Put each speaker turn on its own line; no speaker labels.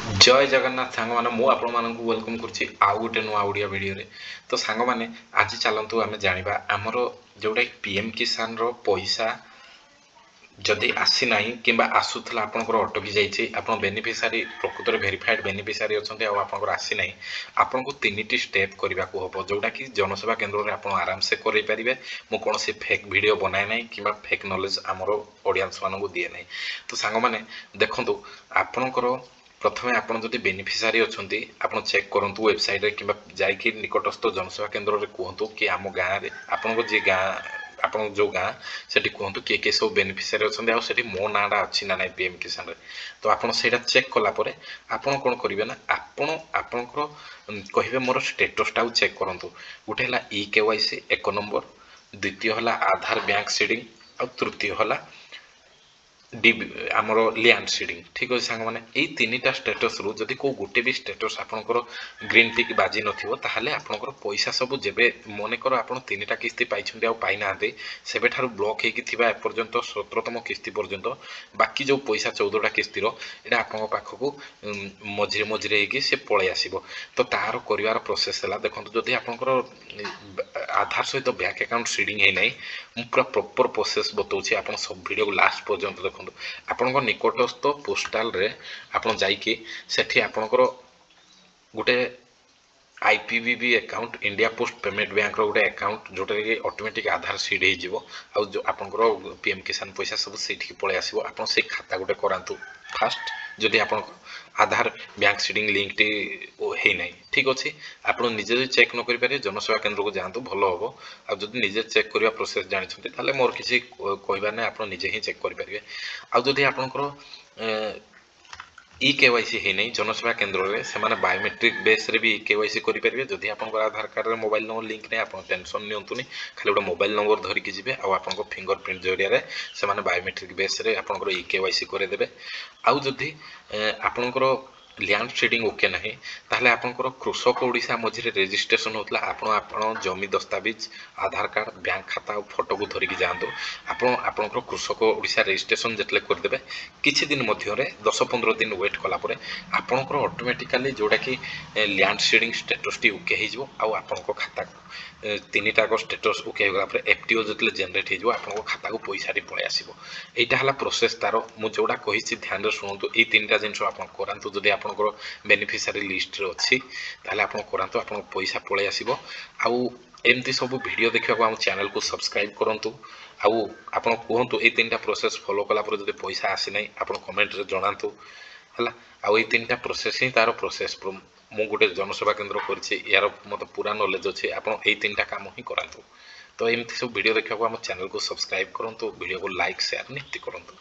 ଜୟ ଜଗନ୍ନାଥ ସାଙ୍ଗମାନେ, ମୁଁ ଆପଣମାନଙ୍କୁ welcome କରୁଛି ଆଉ ଗୋଟେ ନୂଆ ଓଡ଼ିଆ ଭିଡ଼ିଓରେ। ତ ସାଙ୍ଗମାନେ, ଆଜି ଚାଲନ୍ତୁ ଆମେ ଜାଣିବା ଆମର ଯେଉଁଟାକି ପିଏମ୍ କିଷାନର ପଇସା ଯଦି ଆସିନାହିଁ କିମ୍ବା ଆସୁଥିଲା, ଆପଣଙ୍କର ଅଟକି ଯାଇଛି, ଆପଣ ବେନିଫିସାରୀ ପ୍ରକୃତରେ ଭେରିଫାଏଡ଼୍ ବେନିଫିସାରୀ ଅଛନ୍ତି ଆଉ ଆପଣଙ୍କର ଆସିନାହିଁ, ଆପଣଙ୍କୁ ତିନିଟି ଷ୍ଟେପ୍ କରିବାକୁ ହେବ, ଯେଉଁଟାକି ଜନସେବା କେନ୍ଦ୍ରରେ ଆପଣ ଆରାମସେ କରାଇ ପାରିବେ। ମୁଁ କୌଣସି ଫେକ୍ ଭିଡ଼ିଓ ବନାଏ ନାହିଁ କିମ୍ବା ଫେକ୍ ନଲେଜ୍ ଆମର ଅଡ଼ିଏନ୍ସମାନଙ୍କୁ ଦିଏ ନାହିଁ। ତ ସାଙ୍ଗମାନେ, ଦେଖନ୍ତୁ, ଆପଣଙ୍କର ପ୍ରଥମେ ଆପଣ ଯଦି ବେନିଫିସାରୀ ଅଛନ୍ତି, ଆପଣ ଚେକ୍ କରନ୍ତୁ ୱେବସାଇଟ୍ରେ କିମ୍ବା ଯାଇକି ନିକଟସ୍ଥ ଜନସେବା କେନ୍ଦ୍ରରେ କୁହନ୍ତୁ କି ଆମ ଗାଁରେ ଆପଣଙ୍କ ଯିଏ ଗାଁ, ଆପଣଙ୍କ ଯେଉଁ ଗାଁ, ସେଠି କୁହନ୍ତୁ କିଏ କିଏ ସବୁ ବେନିଫିସିଆରୀ ଅଛନ୍ତି ଆଉ ସେଠି ମୋ ନାଁଟା ଅଛି ନା ନାହିଁ ପିଏମ୍ କିଷାନରେ। ତ ଆପଣ ସେଇଟା ଚେକ୍ କଲା ପରେ ଆପଣ କ'ଣ କରିବେ ନା ଆପଣ ଆପଣଙ୍କର କହିବେ ମୋର ଷ୍ଟେଟସ୍ଟାକୁ ଚେକ୍ କରନ୍ତୁ। ଗୋଟେ ହେଲା ଇ କେୱାଇସି ଏକ ନମ୍ବର, ଦ୍ୱିତୀୟ ହେଲା ଆଧାର ବ୍ୟାଙ୍କ ସିଡ଼ିଂ ଆଉ ତୃତୀୟ ହେଲା ଡି ଆମର ଲ୍ୟାଣ୍ଡ ସିଡ଼ିଂ। ଠିକ୍ ଅଛି ସାଙ୍ଗମାନେ, ଏଇ ତିନିଟା ଷ୍ଟେଟସ୍ରୁ ଯଦି କେଉଁ ଗୋଟେ ବି ଷ୍ଟେଟସ୍ ଆପଣଙ୍କର ଗ୍ରୀନ୍ ଟିକ୍ ବାଜି ନଥିବ, ତାହେଲେ ଆପଣଙ୍କର ପଇସା ସବୁ ଯେବେ ମନେକର ଆପଣ ତିନିଟା କିସ୍ତି ପାଇଛନ୍ତି ଆଉ ପାଇନାହାନ୍ତି, ସେବେଠାରୁ ବ୍ଲକ୍ ହେଇକି ଥିବା ଏପର୍ଯ୍ୟନ୍ତ 17ତମ କିସ୍ତି ପର୍ଯ୍ୟନ୍ତ ବାକି ଯେଉଁ ପଇସା 14ଟା କିସ୍ତିର, ଏଇଟା ଆପଣଙ୍କ ପାଖକୁ ମଝିରେ ମଝିରେ ହେଇକି ସେ ପଳେଇ ଆସିବ। ତ ତାହାର କରିବାର ପ୍ରୋସେସ୍ ହେଲା, ଦେଖନ୍ତୁ, ଯଦି ଆପଣଙ୍କର ଆଧାର ସହିତ ବ୍ୟାଙ୍କ ଆକାଉଣ୍ଟ ସିଡ଼ିଂ ହେଇନାହିଁ, ମୁଁ ପୁରା ପ୍ରପର୍ ପ୍ରୋସେସ୍ ବତାଉଛି, ଆପଣ ସବୁ ଭିଡ଼ିଓକୁ ଲାଷ୍ଟ ପର୍ଯ୍ୟନ୍ତ ଦେଖନ୍ତୁ। ଆପଣଙ୍କ ନିକଟସ୍ଥ ପୋଷ୍ଟାଲରେ ଆପଣ ଯାଇକି ସେଠି ଆପଣଙ୍କର ଗୋଟେ IPPB account, India post payment ବ୍ୟାଙ୍କର ଗୋଟେ ଆକାଉଣ୍ଟ, ଯେଉଁଟାକି ଅଟୋମେଟିକ୍ ଆଧାର ସିଡ୍ ହେଇଯିବ ଆଉ ଯେଉଁ ଆପଣଙ୍କର ପିଏମ୍ କିଷାନ ପଇସା ସବୁ ସେଇଠିକି ପଳେଇ ଆସିବ। ଆପଣ ସେଇ ଖାତା ଗୋଟେ କରାନ୍ତୁ ଫାଷ୍ଟ, ଯଦି ଆପଣଙ୍କ ଆଧାର ବ୍ୟାଙ୍କ ସିଡ଼ିଂ ଲିଙ୍କଟି ହେଇନାହିଁ। ଠିକ୍ ଅଛି, ଆପଣ ନିଜେ ଯଦି ଚେକ୍ ନ କରିପାରିବେ, ଜନସେବା କେନ୍ଦ୍ରକୁ ଯାଆନ୍ତୁ, ଭଲ ହେବ। ଆଉ ଯଦି ନିଜେ ଚେକ୍ କରିବା ପ୍ରୋସେସ୍ ଜାଣିଛନ୍ତି, ତାହେଲେ ମୋର କିଛି କହିବାର ନାହିଁ, ଆପଣ ନିଜେ ହିଁ ଚେକ୍ କରିପାରିବେ। ଆଉ ଯଦି ଆପଣଙ୍କର ଇ କେୱାଇସି ହେଇନାହିଁ, ଜନସେବା କେନ୍ଦ୍ରରେ ସେମାନେ ବାୟୋମେଟ୍ରିକ୍ ବେସ୍ରେ ବି ଇ କେୱାଇସି କରିପାରିବେ। ଯଦି ଆପଣଙ୍କର ଆଧାର କାର୍ଡ଼ରେ ମୋବାଇଲ ନମ୍ବର ଲିଙ୍କ ନାହିଁ, ଆପଣ ଟେନସନ୍ ନିଅନ୍ତୁନି। ଖାଲି ଗୋଟେ ମୋବାଇଲ ନମ୍ବର ଧରିକି ଯିବେ ଆଉ ଆପଣଙ୍କ ଫିଙ୍ଗର ପ୍ରିଣ୍ଟ ଜରିଆରେ ସେମାନେ ବାୟୋମେଟ୍ରିକ୍ ବେସ୍ରେ ଆପଣଙ୍କର ଇ କେୱାଇସି କରିଦେବେ। ଆଉ ଯଦି ଆପଣଙ୍କର ଲ୍ୟାଣ୍ଡ ସିଡ଼ିଂ ଓକେ ନାହିଁ, ତାହେଲେ ଆପଣଙ୍କର କୃଷକ ଓଡ଼ିଶା ମଝିରେ ରେଜିଷ୍ଟ୍ରେସନ୍ ହେଉଥିଲା। ଆପଣ ଆପଣ ଜମି ଦସ୍ତାବିଜ, ଆଧାର କାର୍ଡ଼, ବ୍ୟାଙ୍କ ଖାତା ଆଉ ଫଟୋକୁ ଧରିକି ଯାଆନ୍ତୁ। ଆପଣ ଆପଣଙ୍କର କୃଷକ ଓଡ଼ିଶା ରେଜିଷ୍ଟ୍ରେସନ୍ ଯେତେବେଳେ କରିଦେବେ, କିଛି ଦିନ ମଧ୍ୟରେ 10-15 ଦିନ ୱେଟ୍ କଲା ପରେ ଆପଣଙ୍କର ଅଟୋମେଟିକାଲି ଯେଉଁଟାକି ଲ୍ୟାଣ୍ଡ ସିଡ଼ିଂ ଷ୍ଟେଟସ୍ଟି ଓକେ ହେଇଯିବ। ଆଉ ଆପଣଙ୍କ ଖାତାକୁ ତିନିଟାକ ଷ୍ଟେଟସ୍ ଓକେ ହେଇଗଲା ପରେ ଏଫ୍ଟିଓ ଯେତେବେଳେ ଜେନେରେଟ୍ ହେଇଯିବ, ଆପଣଙ୍କ ଖାତାକୁ ପଇସାଟି ପଳେଇ ଆସିବ। ଏଇଟା ହେଲା ପ୍ରୋସେସ୍ ତାର। ମୁଁ ଯେଉଁଟା କହିଛି ଧ୍ୟାନରେ ଶୁଣନ୍ତୁ। ଏଇ ତିନିଟା ଜିନିଷ ଆପଣ କରାନ୍ତୁ। ଯଦି ଆପଣଙ୍କର ବେନିଫିସିଆରୀ ଲିଷ୍ଟରେ ଅଛି, ତାହେଲେ ଆପଣ କରାନ୍ତୁ, ଆପଣଙ୍କ ପଇସା ପଳେଇ ଆସିବ। ଆଉ ଏମିତି ସବୁ ଭିଡ଼ିଓ ଦେଖିବାକୁ ଆମ ଚ୍ୟାନେଲକୁ ସବସ୍କ୍ରାଇବ୍ କରନ୍ତୁ। ଆଉ ଆପଣ କୁହନ୍ତୁ, ଏଇ ତିନିଟା ପ୍ରୋସେସ୍ ଫଲୋ କଲା ପରେ ଯଦି ପଇସା ଆସିନାହିଁ, ଆପଣ କମେଣ୍ଟରେ ଜଣାନ୍ତୁ। ହେଲା, ଆଉ ଏଇ ତିନିଟା ପ୍ରୋସେସ୍ ହିଁ ତାର ପ୍ରୋସେସ୍। ମୁଁ ଗୋଟେ ଜନସେବା କେନ୍ଦ୍ର କରିଛି, ଏହାର ମୋତେ ପୁରା ନଲେଜ୍ ଅଛି। ଆପଣ ଏଇ ତିନିଟା କାମ ହିଁ କରାନ୍ତୁ। ତ ଏମିତି ସବୁ ଭିଡ଼ିଓ ଦେଖିବାକୁ ଆମ ଚ୍ୟାନେଲକୁ ସବସ୍କ୍ରାଇବ୍ କରନ୍ତୁ, ଭିଡ଼ିଓକୁ ଲାଇକ୍, ସେୟାର ନିହାତି କରନ୍ତୁ।